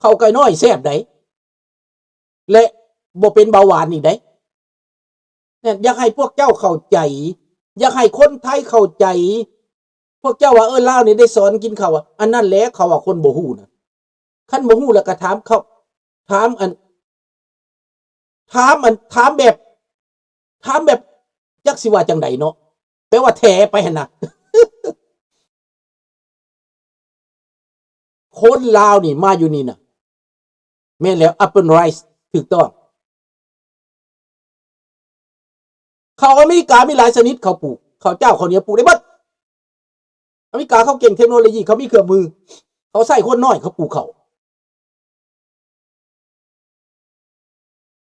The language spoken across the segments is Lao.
ຂົ້າໄກ່ນ້ອຍແຊບໃດ ແລະ ບໍ່ເປັນເບົາຫວານອີກໃດ. ນັ້ນ ຢາກໃຫ້ພວກເຈົ້າເຂົ້າໃຈ, ຢາກໃຫ້ຄົນໄທເຂົ້າໃຈ. ພວກເຈົ້າວ່າ ເອີ ລາວນີ້ໄດ້ສອນກິນເຂົ້າ ອັນນັ້ນແຫຼະ ເຂົາວ່າຄົນບໍ່ຮູ້ນະ. ຄັນບໍ່ຮູ້ແລ້ວກໍຖາມເຂົາ, ຖາມອັນ, ຖາມອັນ, ຖາມແບບ, ຖາມແບບ ຈັກຊິວ່າຈັ່ງໃດເນາະ, ແປວ່າແຖໄປຫັ້ນນະ. ຄົນລາວນີ້ມາຢູ່ນີ້ນະ ແມ່ນແລ້ວ urban rice ຖືກຕ້ອງ. ເຂົ້າອາເມລິກາມີຫຼາຍຊະນິດ ເຂົາປູກ ເຂົ້າເຈົ້າ ເຂົ້າໜຽວ ປູກໄດ້ເບິດ. ອາເມລິກາເຂົາເກັ່ງເທັກໂນໂລຢີ ເຂົາມີເຄື່ອງມື ເຂົາໃຊ້ຄົນນ້ອຍ ເຂົາປູກເຂົ້າ.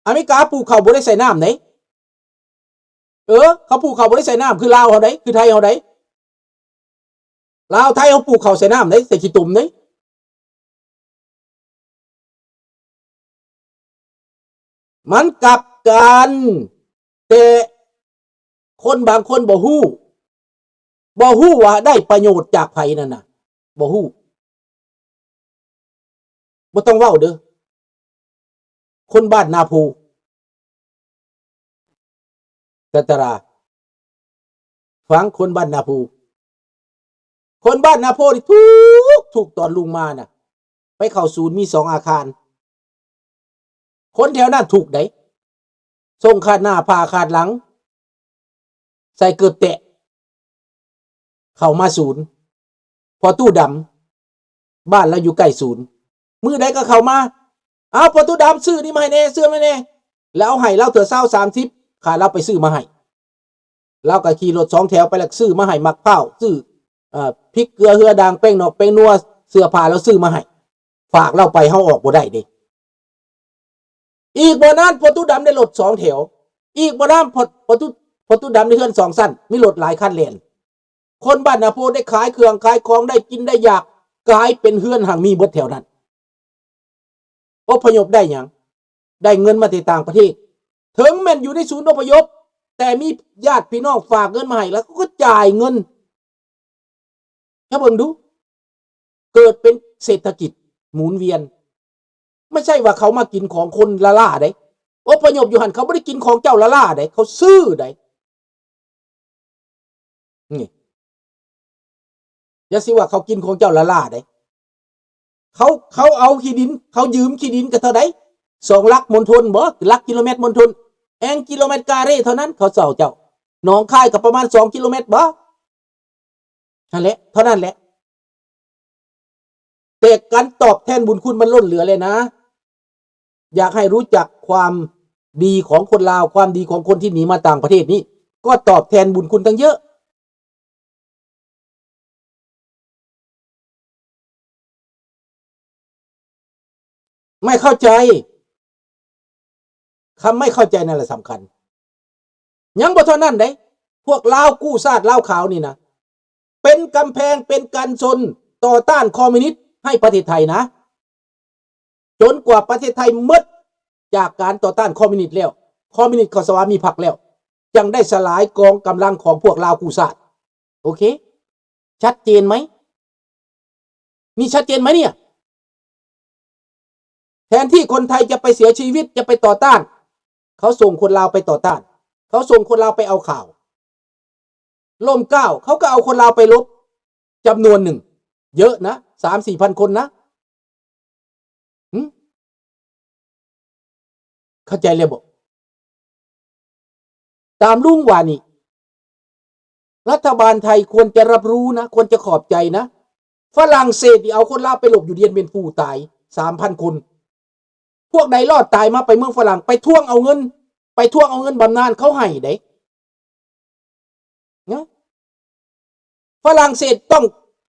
ອາເມລິກາປູກເຂົ້າບໍ່ໄດ້ໃສ່ນ້ຳເດ້. ເອີ ເຂົາປູກເຂົ້າບໍ່ໄດ້ໃສ່ນ້ຳ ຄືລາວເຮົາເດ້ ຄືໄທເຮົາເດ້. ລາວໄທເຮົາປູກເຂົ້າໃສ່ນ້ຳເດ້ ໃສ່ຂີ້ຕົມເດ້. ມັນກັບກັນ, ແຕ່ຄົນບາງຄົນບໍ່ຮູ້, ບໍ່ຮູ້ວ່າໄດ້ປະໂຫຍດຈາກໃຜນັ້ນນະ, ບໍ່ຮູ້. ບໍ່ຕ້ອງເວົ້າເດີ້ ຄົນບ້ານນາໂພ ກັດຕະລາ ຟັງຄົນບ້ານນາໂພ. ຄົນບ້ານນາໂພນີ້ທຸກ, ທຸກຕອນລຸງມານະ ໄປເຂົ້າສູນມີສອງອາຄານ. ຄົນແຖວນັ້ນທຸກໃດ໋ ສົ່ງຂາດໜ້າຜ່າຂາດຫຼັງ ໃສ່ເກີບແຕະ ເຂົ້າມາສູນ. ພໍ່ຕູ້ດຳ ບ້ານລາວຢູ່ໃກ້ສູນ ມື້ໃດກໍເຂົ້າມາ, ເອົາ ພໍ່ຕູ້ດຳ ຊື້ນີ້ມາໃຫ້ແດ່ ຊື້ມາແດ່. ແລ້ວເອົາໃຫ້ລາວເທື່ອຊາວ ສາມສິບ ຂ້າລາວໄປຊື້ມາໃຫ້. ລາວກໍຂີ່ລົດສອງແຖວໄປ ແລ້ວຊື້ມາໃຫ້ ໝາກພ້າວ ຊື້ ເອີ ພິກ ເກືອ ເຮືອ ດ່າງ ແປ້ງນອກ ແປ້ງນົວ ເສື້ອຜ້າ ລາວຊື້ມາໃຫ້. ຝາກລາວໄປ ເຮົາອອກບໍ່ໄດ້ເດ້. ອີກບໍ່ນານ ພໍ່ຕູ້ດຳໄດ້ລົດສອງແຖວ, ອີກບໍ່ນານ ພໍ່ຕູ້ ພໍ່ຕູ້ດຳໄດ້ເຮືອນສອງຊັ້ນ ມີລົດຫຼາຍຄັນແລ່ນ. ຄົນບ້ານນາໂພໄດ້ຂາຍເຄື່ອງຂາຍຂອງ ໄດ້ກິນໄດ້ຢາກ ກາຍເປັນເຮືອນຮັ່ງມີເບິດແຖວນັ້ນ. ອົບພະຍົບໄດ້ຫຍັງ? ໄດ້ເງິນມາແຕ່ຕ່າງປະເທດ. ເຖິງແມ່ນຢູ່ໃນສູນອົບພະຍົບ ແຕ່ມີຍາດພີ່ນ້ອງຝາກເງິນມາໃຫ້ ແລ້ວເຂົາກໍຈ່າຍເງິນ. ເຈົ້າເບິ່ງດູ, ເກີດເປັນເສດຖະກິດໝູນວຽນ. ບໍ່ໃຊ່ວ່າເຂົາມາກິນຂອງຄົນລ້າໆເດ້. ອົບພະຍົບຢູ່ຫັ້ນ ເຂົາບໍ່ໄດ້ກິນຂອງເຈົ້າລ້າໆເດ້, ເຂົາຊື້ເດ້. ນີ້ ຢ່າຊິວ່າເຂົາກິນຂອງເຈົ້າລ້າໆເດ້. ເຂົາ ເຂົາເອົາທີ່ດິນ, ເຂົາຢືມທີ່ດິນກໍເທົ່າໃດ? ສອງຫຼັກມົນທົນບໍ? ຫຼັກກິໂລແມັດມົນທົນ? ແອງກິໂລແມັດກາເຣເທົ່ານັ້ນ ເຂົາເຊົ່າເຈົ້າ. ໜອງຄາຍກໍປະມານສອງກິໂລແມັດບໍ? ຫັ້ນແຫຼະ ເທົ່ານັ້ນແຫຼະ. ແຕ່ການຕອບແທນບຸນຄຸນມັນລົ້ນເຫຼືອແລ້ວນະ. ຢາກໃຫ້ຮູ້ຈັກຄວາມດີຂອງຄົນລາວ, ຄວາມດີຂອງຄົນທີ່ໜີມາຕ່າງປະເທດນີ້ ກໍຕອບແທນບຸນຄຸນຕັ້ງເຍອະ. ໄມ່ເຂົ້າໃຈ, ຄຳໄມ່ເຂົ້າໃຈນັ້ນແຫຼະສຳຄັນ. ຍັງບໍ່ເທົ່ານັ້ນເດ້, ພວກລາວກູ້ຊາດລາວຂາວນີ້ນະ ເປັນກຳແພງ ເປັນກັນຊົນຕໍ່ຕ້ານຄອມມິວນິດໃຫ້ປະເທດໄທນະ. ຈົນກວ່າປະເທດໄທໝົດຈາກການຕໍ່ຕ້ານຄອມມິວນິດແລ້ວ, ຄອມມິວນິດເຂົ້າສະຫວາມີພັກແລ້ວ, ຈັ່ງໄດ້ສະຫຼາຍກອງກຳລັງຂອງພວກລາວກູ້ຊາດ. ໂອເຄ? ຊັດເຈນໄໝ? ນີ້ຊັດເຈນໄໝເນ່ຍ? ແທນທີ່ຄົນໄທຈະໄປເສຍຊີວິດ, ຈະໄປຕໍ່ຕ້ານ, ເຂົາສົ່ງຄົນລາວໄປຕໍ່ຕ້ານ, ເຂົາສົ່ງຄົນລາວໄປເອົາຂ່າວ. ຮົ່ມເກົ້າ ເຂົາກໍເອົາຄົນລາວໄປລົບຈຳນວນໜຶ່ງ ເຍອະນະ ສາມສີ່ພັນຄົນນະ. ຫຶ? ເຂົ້າໃຈແລ້ວບໍ່? ຕາມລຸງວ່ານີ້ ລັດຖະບານໄທຄວນຈະຮັບຮູ້ນະ, ຄວນຈະຂອບໃຈນະ. ຝຣັ່ງເສດນີ້ເອົາຄົນລາວໄປຫຼົບຢູ່ດຽນບຽນຟູຕາຍສາມພັນຄົນ. ພວກໃດລອດຕາຍມາໄປເມືອງຝຣັ່ງ ໄປທວງເອົາເງິນ, ໄປທວງເອົາເງິນບຳນານເຂົາໃຫ້ເດ້. ນະ ຝຣັ່ງເສດຕ້ອງ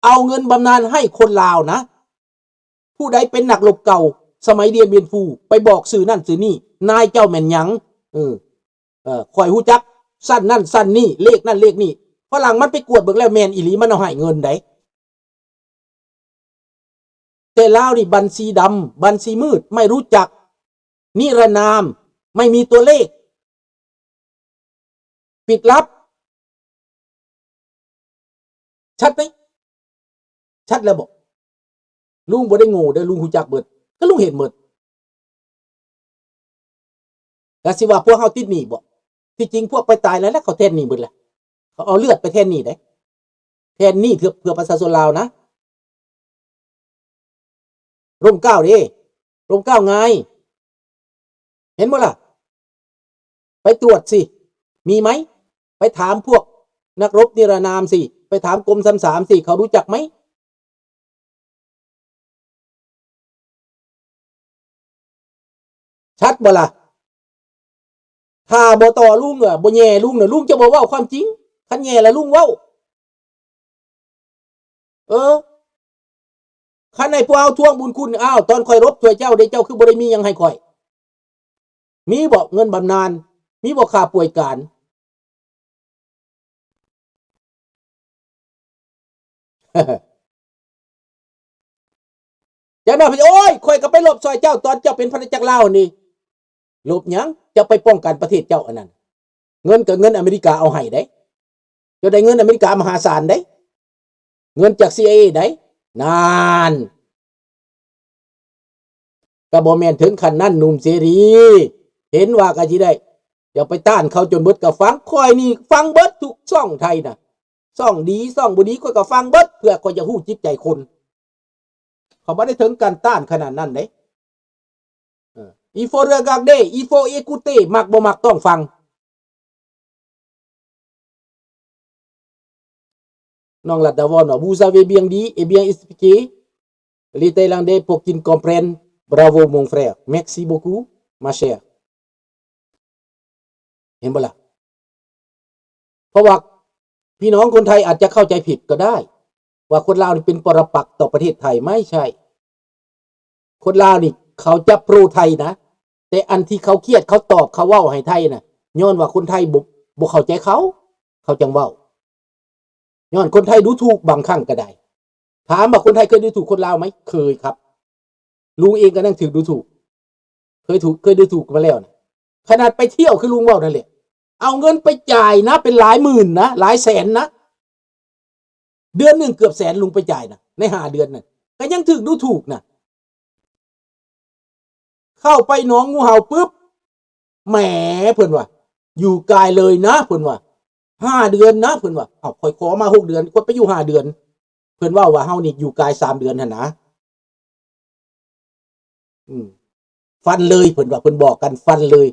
ເອົາເງິນບຳນານໃຫ້ຄົນລາວນະ. ຜູ້ໃດເປັນນັກລົບເກົ່າສະໄໝດຽນບຽນຟູ ໄປບອກຊື່ນັ້ນຊື່ນີ້, ນາຍເຈົ້າແມ່ນຫຍັງ? ເອີ ເອີ ຂ້ອຍຮູ້ຈັກຊັ້ນນັ້ນຊັ້ນນີ້, ເລກນັ້ນເລກນີ້. ຝຣັ່ງມັນໄປກວດເບິ່ງແລ້ວແມ່ນອີ່ຫຼີ, ມັນເອົາໃຫ້ເງິນໃດ. ແຕ່ລາວນີ້ບັນຊີດຳ, ບັນຊີມືດ, ໄມ່ຮູ້ຈັກ, ນິລະນາມ, ໄມ່ມີຕົວເລກ, ປິດລັບ. ຊັດໄໝ? ຊັດແລ້ວບໍ? ລຸງບໍ່ໄດ້ໂງ່ເດີ້, ລຸງຮູ້ຈັກເບິດ. ກໍລຸງເຮັດໝົດ. ກະຊິວ່າພວກເຮົາຕິດໜີ້ບໍ? ທີ່ຈິງພວກໄປຕາຍແລ້ວ ແລ້ວເຂົາແທນໜີ້ເບິດແຫຼະ. ເຂົາເອົາເລືອດໄປແທນໜີ້ເດ້. ແທນໜີ້ເພື່ອ ເພື່ອປະຊາຊົນລາວນະ. ລົມເກົ້າເດ້. ລົມເກົ້າງ່າຍ. ເຫັນບໍ່ລະ? ໄປຕວດຊິ ມີໄໝ? ໄປຖາມພວກນັກລົບນິລະນາມຊິ. ໄປຖາມກົມສາມສາມຊິ. ເຂົາຮູ້ຈັກໄໝ? ຊັດບໍ່ລະ? ຖ້າບໍ່ຕໍ່ລຸງ ເອີ ບໍ່ແຍ່ລຸງນະ ລຸງຈະບໍ່ເວົ້າຄວາມຈິງ. ຄັນແຍ່ລະລຸງເວົ້າ. ເອີ ຄັນໃຫ້ພວກເຮົາທວງບຸນຄຸນ ອ້າວ ຕອນຂ້ອຍລົບຊ່ວຍເຈົ້າເດ້ ເຈົ້າຄືບໍ່ໄດ້ມີຫຍັງໃຫ້ຂ້ອຍ? ມີບໍ່ເງິນບຳນານ? ມີບໍ່ຄ່າປ່ວຍການ? ຢ່າມາ ໂອ້ຍ ຂ້ອຍກໍໄປລົບຊ່ອຍເຈົ້າ ຕອນເຈົ້າເປັນພັນທະຈັກລາວຫັ້ນນີ້. ລົບຫຍັງ? ເຈົ້າໄປປ້ອງກັນປະເທດເຈົ້າອັນນັ້ນ. ເງິນກໍເງິນອາເມລິກາເອົາໃຫ້ເດ້. ເຈົ້າໄດ້ເງິນອາເມລິກາມະຫາສານເດ້. ເງິນຈາກ ຊີໄອເອ ໄດ້. ນັ້ນ. ກໍບໍ່ແມ່ນເຖິງຂັ້ນນັ້ນ ໜຸ່ມເສລີ. ເຫັນວ່າກໍຊິໄດ້. ຢ່າໄປຕ້ານເຂົາຈົນເບິດກະຟັງ. ຂ້ອຍນີ້ຟັງເບິດທຸກຊ່ອງໄທນະ. ຊ່ອງດີ ຊ່ອງບໍ່ດີ ຂ້ອຍກໍຟັງເບິດ ເພື່ອຂ້ອຍຢາກຮູ້ຈິດໃຈຄົນ. ເຂົາບໍ່ໄດ້ເຖິງການຕ້ານຂະໜາດນັ້ນເດ້. ເອີ Il faut regarder, il faut écouter, ມັກບໍ່ມັກຕ້ອງຟັງ. ນ້ອງລັດດາວອນວ່າ Vous avez bien dit et bien expliqué. Les Thaïlandais pour qu'ils comprennent. Bravo mon frère. Merci beaucoup ma chère. ເຫັນບໍ່ລະ? ເພາະວ່າພີ່ນ້ອງຄົນໄທອາດຈະເຂົ້າໃຈຜິດກໍໄດ້ ວ່າຄົນລາວນີ້ເປັນປໍລະປັກຕໍ່ປະເທດໄທ. ໄມ່ໃຊ່. ຄົນລາວນີ້ເຂົາຈະໂປຣໄທນະ, ແຕ່ອັນທີ່ເຂົາຄຽດ ເຂົາຕອບ ເຂົາເວົ້າໃຫ້ໄທນະ ຍ້ອນວ່າຄົນໄທບໍ່ ບໍ່ເຂົ້າໃຈເຂົາ ເຂົາຈັ່ງເວົ້າ. ຍ້ອນຄົນໄທດູຖູກບາງຄັ້ງກໍໄດ້. ຖາມວ່າຄົນໄທເຄີຍດູຖູກຄົນລາວໄໝ? ເຄີຍຄັບ. ລຸງເອງກໍຍັງຖືກດູຖູກ. ເຄີຍຖືກ ເຄີຍດູຖູກມາແລ້ວນະ. ຂະໜາດໄປທ່ຽວຄືລຸງເວົ້ານັ້ນແຫຼະ, ເອົາເງິນໄປຈ່າຍນະ ເປັນຫຼາຍໝື່ນນະ ຫຼາຍແສນນະ. ເດືອນໜຶ່ງເກືອບແສນລຸງໄປຈ່າຍນະ ໃນຫ້າເດືອນນັ້ນ ກໍຍັງຖືກດູຖູກນະ. ເຂົ້າໄປໜອງງູເຫົ່າປຶບ ແໝ ເພິ່ນວ່າ ຢູ່ກາຍເລີຍນະ ເພິ່ນວ່າ ຫ້າເດືອນນະ ເພິ່ນວ່າ. ເອົ້າ ຂ້ອຍຂໍມາຫົກເດືອນ ຂ້ອຍໄປຢູ່ຫ້າເດືອນ. ເພິ່ນເວົ້າວ່າເຮົານີ້ຢູ່ກາຍສາມເດືອນຫັ້ນນະ. ອືມ ຟັນເລີຍ ເພິ່ນວ່າ ເພິ່ນບອກກັນຟັນເລີຍ.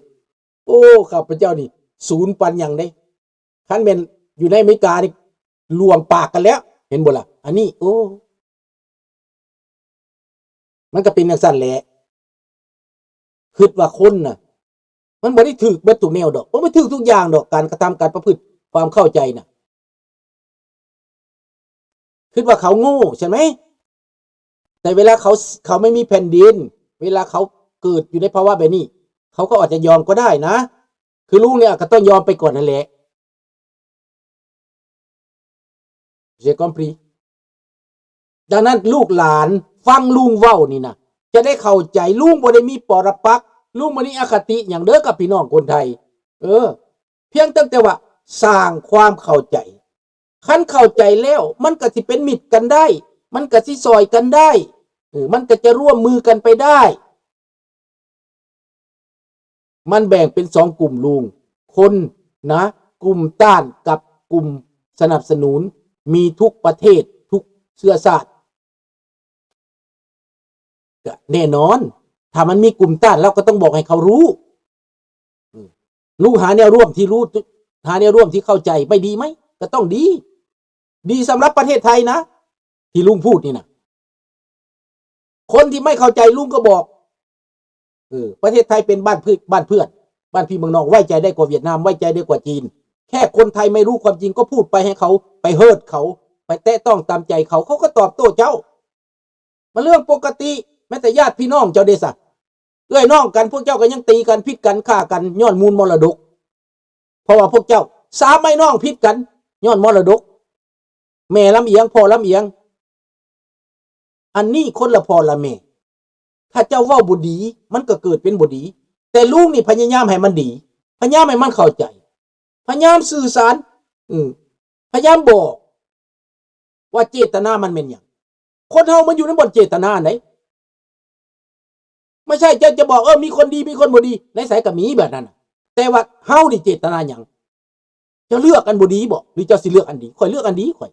ໂອ້ ຂ້າພະເຈົ້ານີ້ສູນປານຫຍັງເດ້. ຄັນແມ່ນຢູ່ໃນອາເມລິການີ້ລວງປາກກັນແລ້ວ ເຫັນບໍ່ລະ? ອັນນີ້ ໂອ້ ມັນກໍເປັນຈັ່ງຊັ້ນແຫຼະ. ຄິດວ່າຄົນນະ ມັນບໍ່ໄດ້ຖືກເບິດທຸກແນວດອກ ບໍ່ໄດ້ຖືກທຸກຢ່າງດອກ ການກະທຳ ການປະພຶດ ຄວາມເຂົ້າໃຈນະ. ຄິດວ່າເຂົາໂງ່ໃຊ່ໄໝ? ແຕ່ເວລາເຂົາ ເຂົາໄມ່ມີແຜ່ນດິນ ເວລາເຂົາເກີດຢູ່ໃນພາວະແບບນີ້ ເຂົາກໍອາດຈະຍອມກໍໄດ້ນະ. ຄືລຸງນີ້ອາດກໍຕ້ອງຍອມໄປກ່ອນຫັ້ນແຫຼະ. J'ai compris. ດັ່ງນັ້ນລູກຫຼານຟັງລຸງເວົ້ານີ້ນະ ຈະໄດ້ເຂົ້າໃຈ. ລຸງບໍ່ໄດ້ມີປໍລະປັກ ລຸງບໍ່ໄດ້ມີອະຄະຕິຫຍັງເດີກັບພີ່ນ້ອງຄົນໄທ. ເອີ ພຽງຕັ້ງແຕ່ວ່າສ້າງຄວາມເຂົ້າໃຈ. ຄັນເຂົ້າໃຈແລ້ວ ມັນກໍຊິເປັນມິດກັນໄດ້ ມັນກໍຊິຊ່ອຍກັນໄດ້ ເອີ ມັນກໍຈະຮ່ວມມືກັນໄປໄດ້. ມັນແບ່ງເປັນສອງກຸ່ມລຸງ ຄົນນະ ກຸ່ມຕ້ານກັບກຸ່ມສະໜັບສະໜູນ ມີທຸກປະເທດ ທຸກເຊື້ອຊາດ. ກະແນ່ນອນ ຖ້າມັນມີກຸ່ມຕ້ານ ເຮົາກໍຕ້ອງບອກໃຫ້ເຂົາຮູ້. ອືມ ລຸງຫາແນວຮ່ວມທີ່ຮູ້ ຫາແນວຮ່ວມທີ່ເຂົ້າໃຈ ໄປດີໄໝ? ກໍຕ້ອງດີ ດີສຳລັບປະເທດໄທນະ ທີ່ລຸງພູດນີ້ນະ. ຄົນທີ່ໄມ່ເຂົ້າໃຈ ລຸງກໍບອກ ເອີ ປະເທດໄທເປັນບ້ານເພື່ອນ ບ້ານເພື່ອນ ບ້ານພີ່ເມືອງນ້ອງ ໄວ້ໃຈໄດ້ກວ່າຫວຽດນາມ ໄວ້ໃຈໄດ້ກວ່າຈີນ. ແຄ່ຄົນໄທໄມ່ຮູ້ຄວາມຈິງ ກໍພູດໄປໃຫ້ເຂົາ ໄປເຮີດເຂົາ ໄປແຕະຕ້ອງຕາມໃຈເຂົາ ເຂົາກໍຕອບໂຕ້ເຈົ້າ. ມັນເລື່ອງປົກກະຕິ ແມ້ແຕ່ຍາດພີ່ນ້ອງເຈົ້າເດຊະ ເອື້ອຍນ້ອງກັນ ພວກເຈົ້າກໍຍັງຕີກັນ ຜິດກັນ ຂ້າກັນ ຍ້ອນມູນມໍລະດົກ. ເພາະວ່າພວກເຈົ້າສາມອ້າຍນ້ອງຜິດກັນ ຍ້ອນມໍລະດົກ ແມ່ລຳອຽງ ພໍ່ລຳອຽງ. ອັນນີ້ຄົນລະພໍ່ລະແມ່. ຖ້າເຈົ້າເວົ້າບໍ່ດີ ມັນກໍເກີດເປັນບໍ່ດີ. ແຕ່ລຸງນີ້ພະຍາຍາມໃຫ້ມັນດີ ພະຍາຍາມໃຫ້ມັນເຂົ້າໃຈ ພະຍາຍາມສື່ສານ ອືມ ພະຍາຍາມບອກວ່າເຈດຕະນາມັນແມ່ນຫຍັງ. ຄົນເຮົາມັນຢູ່ນຳບ່ອນເຈດຕະນາໃດ໋. ບໍ່ໃຊ່ເຈົ້າຈະບອກ ເອີ ມີຄົນດີ ມີຄົນບໍ່ດີ ໃນໃສກໍມີແບບນັ້ນນະ. ແຕ່ວ່າເຮົານີ້ເຈດຕະນາຫຍັງ? ເຈົ້າເລືອກອັນບໍ່ດີບໍ ຫຼືເຈົ້າຊິເລືອກອັນດີ? ຂ້ອຍເລືອກອັນດີຂ້ອຍ.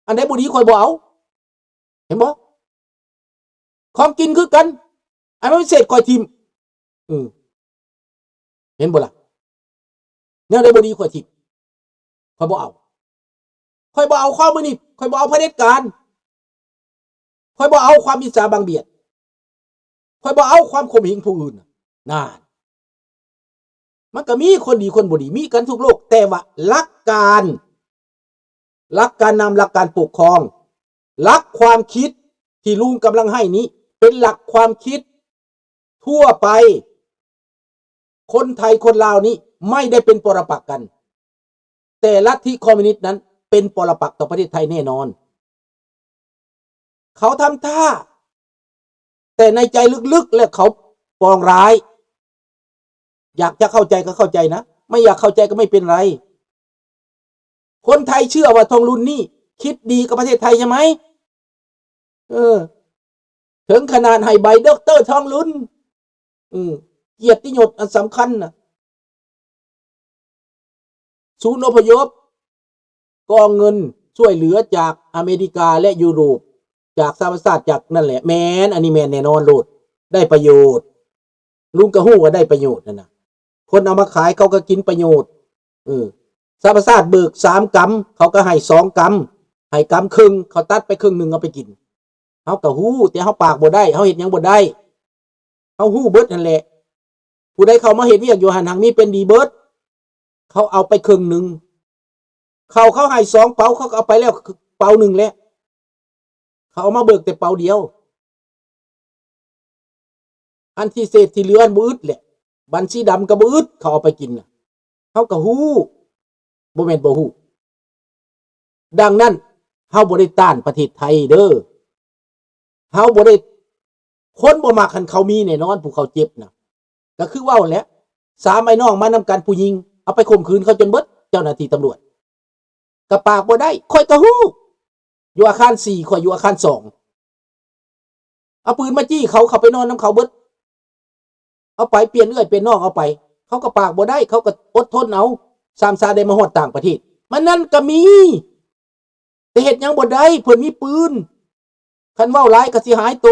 ອັນໃດບໍ່ດີຂ້ອຍບໍ່ເອົາ. ເຫັນບໍ່? ຂອງກິນຄືກັນ ອັນມັນເສດຂ້ອຍຖິ້ມ. ເອີ ເຫັນບໍ່ລະ? ແນວໃດບໍ່ດີຂ້ອຍຖິ້ມ ຂ້ອຍບໍ່ເອົາ. ຂ້ອຍບໍ່ເອົາຄອມມູນິດ ຂ້ອຍບໍ່ເອົາຜະເດັດການ ຂ້ອຍບໍ່ເອົາຄວາມອິດສາບັງບຽດ ຂ້ອຍບໍ່ເອົາຄວາມຂົ່ມເຫງຜູ້ອື່ນ. ນັ້ນ ມັນກໍມີຄົນດີຄົນບໍ່ດີ ມີກັນທຸກໂລກ ແຕ່ວ່າຫຼັກການ ຫຼັກການນຳ ຫຼັກການປົກຄອງ ຫຼັກຄວາມຄິດທີ່ລຸງກຳລັງໃຫ້ນີ້ ເປັນຫຼັກຄວາມຄິດທົ່ວໄປ. ຄົນໄທຄົນລາວນີ້ໄມ່ໄດ້ເປັນປໍລະປັກກັນ, ແຕ່ລັດທິຄອມມູນິດນັ້ນເປັນປໍລະປັກຕໍ່ປະເທດໄທແນ່ນອນ. ເຂົາທຳທ່າ ແຕ່ໃນໃຈລຶກໆແລ້ວເຂົາປອງຮ້າຍ. ຢາກຈະເຂົ້າໃຈກໍເຂົ້າໃຈນະ, ໄມ່ຢາກເຂົ້າໃຈກໍໄມ່ເປັນໄລ. ຄົນໄທເຊື່ອວ່າທອງລຸນນີ້ຄິດດີກັບປະເທດໄທໃຊ່ໄໝ? ເອີ ເຖິງຂະໜາດໃຫ້ໃບດັອກເຕີທອງລຸນ ເອີ ກຽດຕິຍົດອັນສຳຄັນນະ. ສູນອົບພະຍົບ ກອງເງິນຊ່ວຍເຫຼືອຈາກອາເມລິກາ ແລະ ຢູໂຣບ ຈາກສະຫະປະຊາຊາດ ຈາກນັ້ນແຫຼະ. ແມ່ນ, ອັນນີ້ແມ່ນແນ່ນອນໂລດ, ໄດ້ປະໂຫຍດ. ລຸງກໍຮູ້ວ່າໄດ້ປະໂຫຍດຫັ້ນນະ, ຄົນເອົາມາຂາຍເຂົາກໍກິນປະໂຫຍດ. ເອີ ສະຫະປະຊາຊາດເບີກສາມກຳ ເຂົາກໍໃຫ້ສອງກຳ, ໃຫ້ກຳເຄິ່ງ, ເຂົາຕັດໄປເຄິ່ງໜຶ່ງເອົາໄປກິນ. ເຮົາກໍຮູ້, ແຕ່ເຮົາປາກບໍ່ໄດ້, ເຮົາເຮັດຫຍັງບໍ່ໄດ້. ເຮົາຮູ້ເບິດຫັ້ນແຫຼະ. ຜູ້ໃດເຂົ້າມາເຮັດວຽກຢູ່ຫັ້ນ ຫາກມີເປັນດີເບິດ. ເຂົາເອົາໄປເຄິ່ງໜຶ່ງ, ເຂົ້າເຂົາໃຫ້ສອງເປົາ ເຂົາກໍເອົາໄປແລ້ວເປົາໜຶ່ງແຫຼະ. ເຂົາເອົາມາເບີກແຕ່ເປົາດຽວ. ອັນທີ່ເສດທີ່ເຫຼືອຫັ້ນບໍ່ອຶດແຫຼະ, ບັນຊີດຳກໍບໍ່ອຶດ, ເຂົາເອົາໄປກິນນະ. ເຮົາກໍຮູ້, ບໍ່ແມ່ນບໍ່ຮູ້. ດັ່ງນັ້ນ ເຮົາບໍ່ໄດ້ຕ້ານປະເທດໄທເດີ, ເຮົາບໍ່ໄດ້, ຄົນບໍ່ມັກຫັ້ນເຂົາມີແນ່ນອນ ຜູ້ເຂົາເຈັບນະ. ກໍຄືເວົ້າແຫຼະ, ສາມອ້າຍນ້ອງມານຳກັນ ຜູ້ຍິງ ເອົາໄປຂົ່ມຂືນເຂົາຈົນເບິດ, ເຈົ້າໜ້າທີ່ຕຳຫຼວດ. ກໍປາກບໍ່ໄດ້, ຂ້ອຍກໍຮູ້, ຢູ່ອາຄານສີ່ ຂ້ອຍຢູ່ອາຄານສອງ. ເອົາປືນມາຈີ້ເຂົາ, ເຂົາໄປນອນນຳເຂົາເບິດ. ເອົາໄປ, ປ່ຽນເອື້ອຍປ່ຽນນ້ອງເອົາໄປ, ເຂົາກໍປາກບໍ່ໄດ້, ເຂົາກໍອົດທົນເອົາ, ສ່ຳຊາໄດ້ມາຮອດຕ່າງປະເທດ. ມັນນັ້ນກໍມີ, ແຕ່ເຮັດຫຍັງບໍ່ໄດ້, ເພິ່ນມີປືນ. ຄັນເວົ້າຫຼາຍກໍຊິຫາຍໂຕ,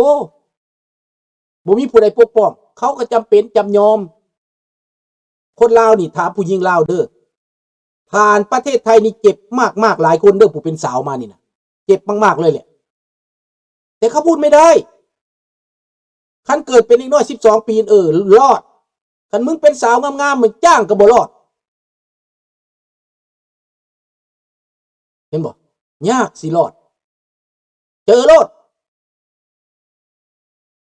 ບໍ່ມີຜູ້ໃດປົກປ້ອງ, ເຂົາກໍຈຳເປັນຈຳຍອມ. ຄົນລາວນີ້, ຖາມຜູ້ຍິງລາວເດີ, ຜ່ານປະເທດໄທນີ້ເຈັບມາກໆ ຫຼາຍຄົນເດີ, ຜູ້ເປັນສາວມານີ້ນະ, ເຈັບມາກໆເລີຍແຫຼະ. ແຕ່ເຂົາພູດໄມ່ໄດ້. ຄັນເກີດເປັນເດັກນ້ອຍສິບສອງປີ, ເອີ, ລອດ. ຄັນມຶງເປັນສາວງາມໆ, ມັນຈ້າງກໍບໍ່ລອດ. ເຫັນບໍ່? ຍາກຊິລອດ. ເຈີໂລດ.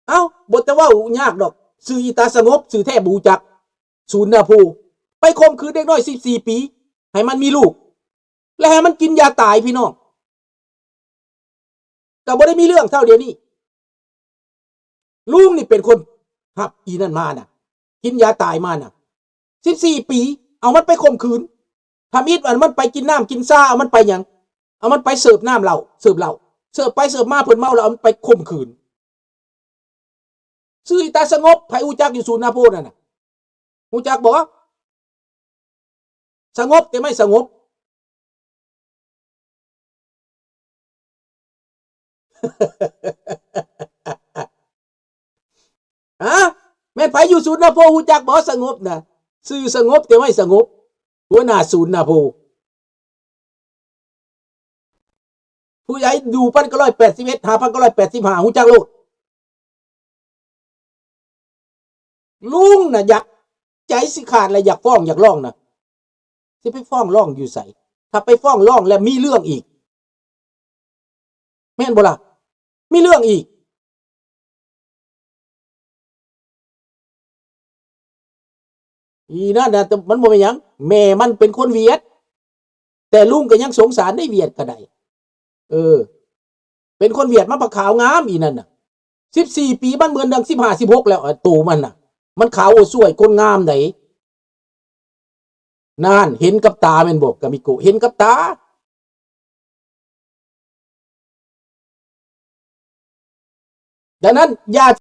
ເອົ້າ, ບໍ່ແຕ່ເວົ້າຍາກດອກ. ຊື່ອີຕາສະຫງົບ, ຊື່ແທ້ບໍ່ຮູ້ຈັກ. ສູນນາໂພ, ໄປຂົ່ມຂືນເດັກນ້ອຍສິບສີ່ປີ, ໃຫ້ມັນມີລູກ, ແລະ ໃຫ້ມັນກິນຢາຕາຍ, ພີ່ນ້ອງ. ກໍບໍ່ໄດ້ມີເລື່ອງເທົ່າດຽວນີ້. ລຸງນີ້ເປັນຄົນຮັບອີນັ້ນມານະ, ກິນຢາຕາຍມານະ. ສິບສີ່ປີ, ເອົາມັນໄປຂົ່ມຂືນ. ທຳອິດວ່າມັນໄປກິນນ້ຳກິນຊາ, ເອົາມັນໄປຫຍັງ? ເອົາມັນໄປເສີບນ້ຳເຫຼົ້າ, ເສີບເຫຼົ້າ. ເສີບໄປເສີບມາ ເພິ່ນເມົາແລ້ວ ເອົາມັນໄປຂົ່ມຂືນ. ຊື່ອີຕາສະຫງົບ, ໃຜຮູ້ຈັກຢູ່ສູນນາໂພນັ້ນນະ? ຮູ້ຈັກບໍ່? ສະຫງົບແຕ່ໄມ່ສະຫງົບ. ຮະ? ແມ່ນໃຜຢູ່ສູນນາໂພ ຮູ້ຈັກບໍ່? ສະຫງົບນະ, ຊື່ສະຫງົບແຕ່ໄມ່ສະຫງົບ, ຫົວໜ້າສູນນາໂພ. ຜູ້ໃດຢູ່ພັນເກົ້າຮ້ອຍແປດສິບເອັດ ຫາພັນເກົ້າຮ້ອຍແປດສິບຫ້າ ຮູ້ຈັກໂລດ. ລຸງນະຢາກ ໃຈຊິຂາດແລ້ວ ຢາກຟ້ອງຢາກຮ້ອງນະ. ຊິໄປຟ້ອງຮ້ອງຢູ່ໃສ? ຖ້າໄປຟ້ອງຮ້ອງແລ້ວມີເລື່ອງອີກ ແມ່ນບໍ່ລະ? ມີເລື່ອງອີກ. ອີນັ້ນນະ ມັນບໍ່ແມ່ນຫຍັງ, ແມ່ມັນເປັນຄົນຫວຽດ. ແຕ່ລຸງກໍຍັງສົງສານໄດ໋, ຫວຽດກໍໄດ້. ເອີ ເປັນຄົນຫວຽດ ມັນປາກຂາວງາມ ອີນັ້ນນະ. ສິບສີ່ປີ ມັນເໝືອນດັ່ງສິບຫ້າ ສິບຫົກແລ້ວ, ໂຕມັນນະ. ມັນຂາວໂອ້ຊ່ວຍ, ຄົນງາມໃດ໋. ນັ້ນ ເຫັນກັບຕາແມ່ນບໍ່ ກາມິໂກະ? ເຫັນກັບຕາ. ດັ່ງນັ້ນ ຢ່າ